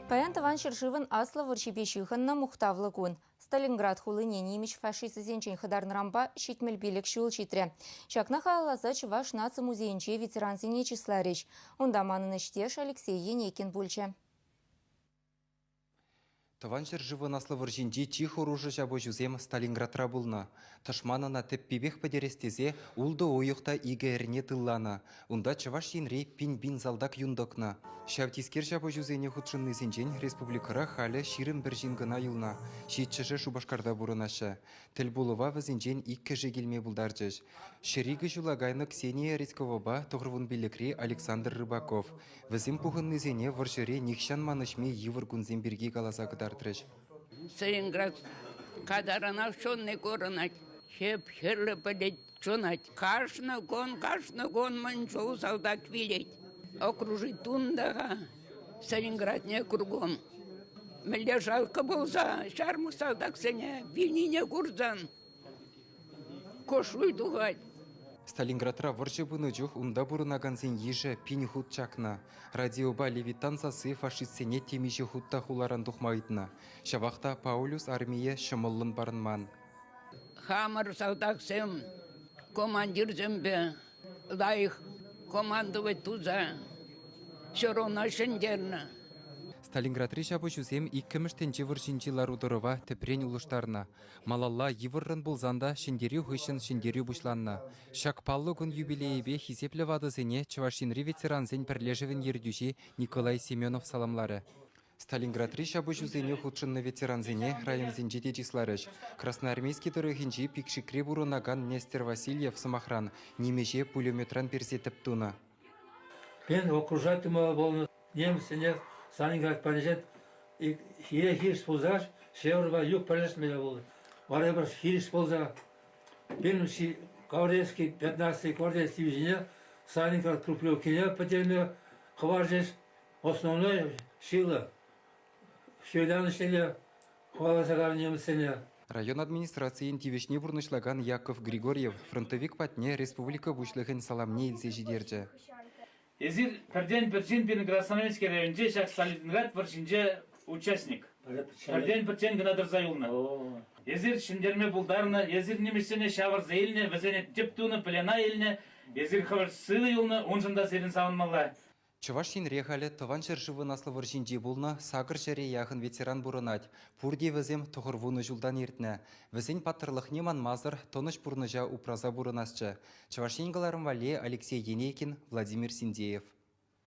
Паян Тӑван ҫӗршывӑн Аслӑ вӑрҫипе ҫыхӑннӑ мухтавлӑ кун. Сталинград хулине нимӗҫ фашисчӗсенчен хӑтарнӑранпа 75 ҫул ҫитрӗ. Ҫакна халалласа Чӑваш наци музейӗнче ветерансене чысларӗҫ. Унта манӑн ӗҫтеш Алексей Енейкин пулчӗ. Тӑван ҫӗршывӑн Аслӑ вӑрҫинчи чи хӑрушӑ ҫапӑҫусем Сталинградра пулнӑ. Тӑшман ӑна тӗппипех пӗтерес тесе ултӑ уйӑх та икӗ эрне тылланӑ. Унта Чӑваш Енри пин-пин салтак юн тӑкнӑ. Ҫав тискер ҫапӑҫусене хутшӑннисенчен республикӑра халӗ 21 ҫын кӑна юлнӑ. Ҫиччӗшӗ Шупашкарта пурӑнаҫҫӗ. Тӗлпулӑва вӗсенчен иккӗшӗ килме пултарчӗҫ. Ҫӗр-икӗ ҫула кайнӑ Ксения Редьковӑпа тӑхӑрвунпиллӗкри Александр Рыбаков. Вӗсем пухӑннисене вӑрҫӑри нихҫан манӑҫми йывӑр кунсем пирки каласа кӑтартрӗҫ. Сталинград катаранах ҫунни курӑнать. Хӗп-хӗрлӗ пӗлӗт ҫунать. Кашни кун, кашни кун мӗн чул салтак вилет. Окружить тунӑ-ха Сталинградне кругом. Мӗнле жалко пулса ҫармӑс салтаксене вилнине курсан куҫҫуль тухать. Сталинградра вӑрҫӑ пынӑ чух унта пурӑнакансен йышӗ пин хут чакнӑ. Радиопа Левитан сасси фашистсене темиҫе хут та хуларан тухма ыйтнӑ. Ҫавах та Паулюс армийӗ ҫӑмӑллӑн парӑнман. Хамӑр салтаксем командирсемпе лайӑх командовать туса все равно ҫӗнтернӗ. Сталинградри ҫапӑҫусем иккӗмӗш тӗнче вӑрҫинчи лару-тӑрӑва тӗпрен улӑштарнӑ. Малалла йывӑррӑн пулсан та ҫӗнтерӳ хыҫҫӑн ҫӗнтерӳ пуҫланнӑ. Ҫак паллӑ кун юбилейӗпе хисеплӗ ватӑсене Чӑваш Енри ветерансен пӗрлешӗвӗн ертӳҫи Николай Семенов саламларӗ. Сталинградри ҫапӑҫусене хутшӑннӑ ветерансене районсенче те чысларӗҫ. Красноармейски тӑрӑхӗнчи Пикшикре пурӑнакан Нестер Васильев, сӑмахран, нимӗҫе пулеметран персе тӗп тунӑ. Пен окружать тума пулнӑ немцсене Сталинград патӗнчен хире-хирӗҫ пулса Северпа юг пӗрлешмелле пулнӑ. Вара эпир хирӗҫ пулса пирӗн гвардейский 15-й гвардейский дивизине Сталинград крупновкине пӗтерме хӑварчӗҫ. Основной сила Хӗвеланӑҫнелле хӑваласа кайнӑ немецсене. Район администрацийӗн тивӗҫне пурнӑҫлакан Яков Григорьев фронтовик патне республика Пуҫлӑхӗн саламне илсе ҫитерчӗ. Эсир пӗртен-пӗр ҫын пирӗн Красноармейски районӗнче ҫак Сталинград вӑрҫинче участник. Пӗртен-пӗччен кӑна тӑрса юлнӑ. Эсир ҫӗнтерме пултарнӑ, эсир нимӗҫсене ҫавӑрса илнӗ, вӗсене тӗп тунӑ, плена илнӗ, эсир хӑвӑр сывӑ юлнӑ, уншӑн та сирӗн савӑнмалла. Чӑваш Енре халӗ Тӑван ҫӗршывӑн Аслӑ вӑрҫинче пулнӑ сакӑр ҫӗре яхӑн ветеран пурӑнать. Пурте вӗсем 90 ҫултан иртнӗ. Вӗсен паттӑрлӑхне манмасӑр тӑнӑҫ пурнӑҫа упраса пурӑнасчӗ. Чӑваш Ен кӑларӑм валли Алексей Енейкин, Владимир Синдеев.